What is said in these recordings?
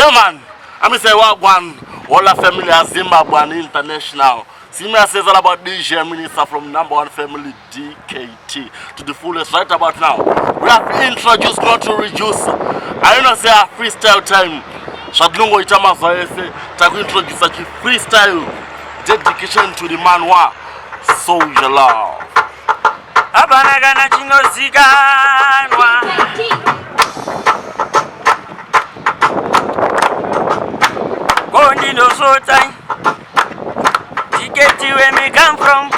Yeah man, I'm say wagwan, all the family of Zimbabwe and international. See me I says all about DJ Minister from number one family DKT to the fullest right about now. We have introduced not to reduce. I know say a freestyle time. Zvatinongoita mazuva ese takuintroducer chi freestyle dedication to the man wa Soldier Love. Hapana kana chinozikanwa. Ko ndinosota tiketi where me come from.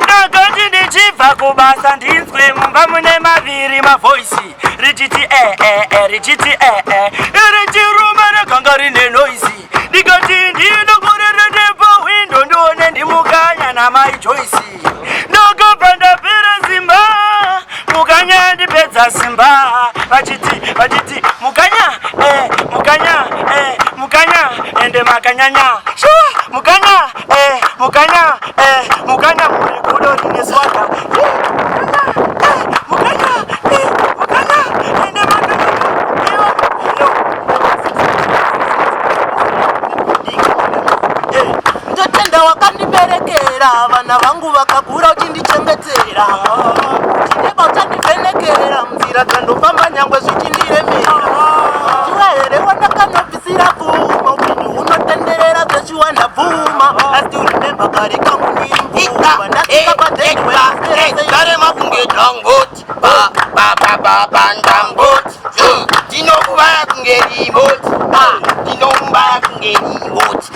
Ndakati ndichibva kubasa ndinzwe mumba mune maviri mavoisi richiti eh eh eh richiti eh eh richiruma rakanga rine noisi ndikati ndinokorere nepahwindo ndione ndimukanya namai Joyce ndakabva ndapera simba mukanya ndipedza simba vachiti vachiti mukanya eh, mukanya eh, mukanya ende makanyanya shuwa mukanya eh, mukanya eh, mukanya muri gudo rine swaga Eh, mukanya eh, mukanya eh, mukanya ende makanyanya Iwa, yo. Ndotenda wakandiberekera vana vangu vakakura uchindichengetera chineba uchandivhenekera munzira dzandofamba nyangwe zvichindiremera chiwa here wandakanobvisira pfuma upenyu hunotenderera zvechiwanda pfuma asi remember kare kangu ndiri mvumba ndasvika padheni Ndarema kunge dangoti ba ba ba ba ba ndangoti ndinokubaya kunge remote ndinokumbaya kunge remote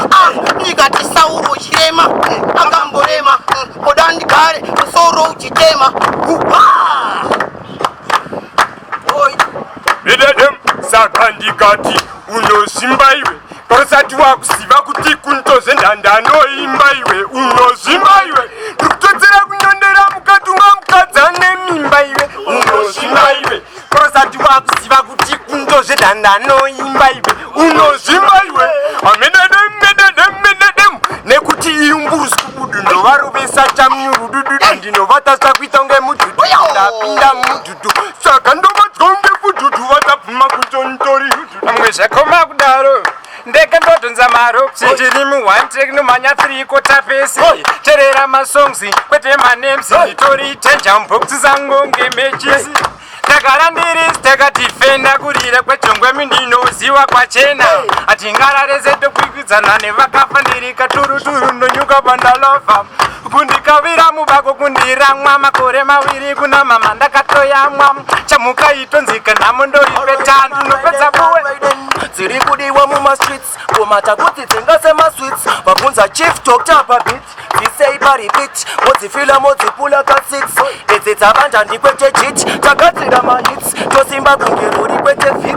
ndikati Sauro chirema akamborema oda ndigare musoro uchitema. Mededem, saka ndikati unozvimba iwe parosati wakuziva kuti kuntoze ndandanoimba iwe unozvimba iwe ndikutodzera kunyondera mukatunga mukadza nemimba iwe unozvimba iwe parosati wakuziva kuti kuntoze ndandanoimba iwe unozvimba iwe amededem mededem mededem nekuti iumburuskubudu ndovarovesa chamnyurudududu ndinovatasa kuita kunge mudhudhu ndapinda mudhudhu saka ndovadyonge fudhudhu vatabvuma kutontori. Pamwe zvakoma kudaro ndege ndodhonza maropsi tiri mu one track nomhanya 3 quarter pesi terera masongs kwete manems nditori tenja mubhokisi sango ngemechisi ndagara ndiri stakadifenda kurira kwejongwe mindinoziwa kwachena hatingarare setokwikwidzana nevakafa ndiri katuruturu ndonyuka pandalova kundikavira mubako kundiramwa makore maviri kuna mama ndakatoyamwa chamuka itonzika nhamo ndoipeta ndinopedza buwe Dziri kudiwa mumastreets ngoma takudzidzenga semasweets vabvunza chief doctor pabit bvisei parepeat modzifila modzipula ka6 idzi dzavanda ndikwete jit tagadzira mahits tosimba kunge rori kwete fix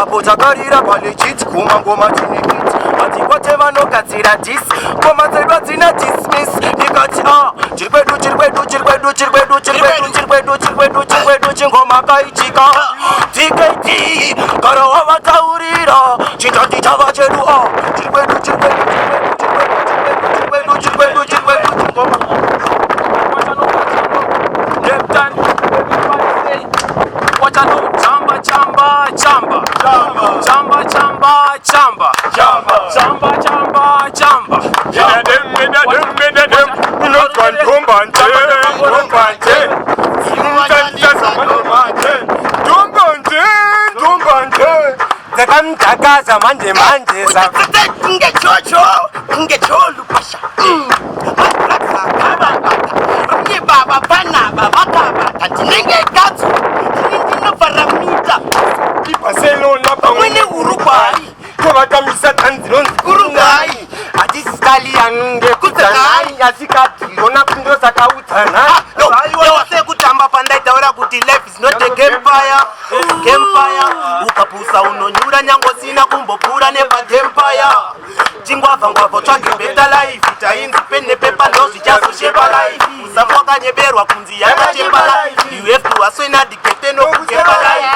apo takarira palegit guma ngoma tine kit hatikwate vanogadzira dis ngoma dzedu hadzina dismiss ndikati a chiri kwedu chiri kwedu chiri kwedu chiri kwedu chiri kwedu chiri kwedu chiri kwedu chiri kwedu chingoma kaichika DKT gara wavataurira chitandi chava chedu a chiri kwedu chiri kwedu chiri kwedu chiri kwedu chiri kwedu chingoma. Chamba chamba chamba chamba chamba chamba chamba chamba chamba. Mededem mededem mededem unozwa ndombanje ndombanje ndombanje ndombanje ndombanje dzakamudhakaza manje manje sa Kunge chocho kunge cholupasha akavabata baba panaba vakabata ndinenge katsu ini ndinovhara mita iBarcelona pamwe pamwe neUruguay tovatamisa dhanzi ronzi Uruguay. Hatisi ngekudzanai asi katirona kundosakaudzana. Aiwa sekutamba pandaitaura kuti life is not a game fire game fire ukapusa unonyura nyango sina kumbopfuura nepadempire chingwavha ngwavha tsvage better life tainzi pen nepepa ndozvichazoshepa life usafa wakanyeberwa kunzi yakachepa life. You have to aswenadigete nokukepa life.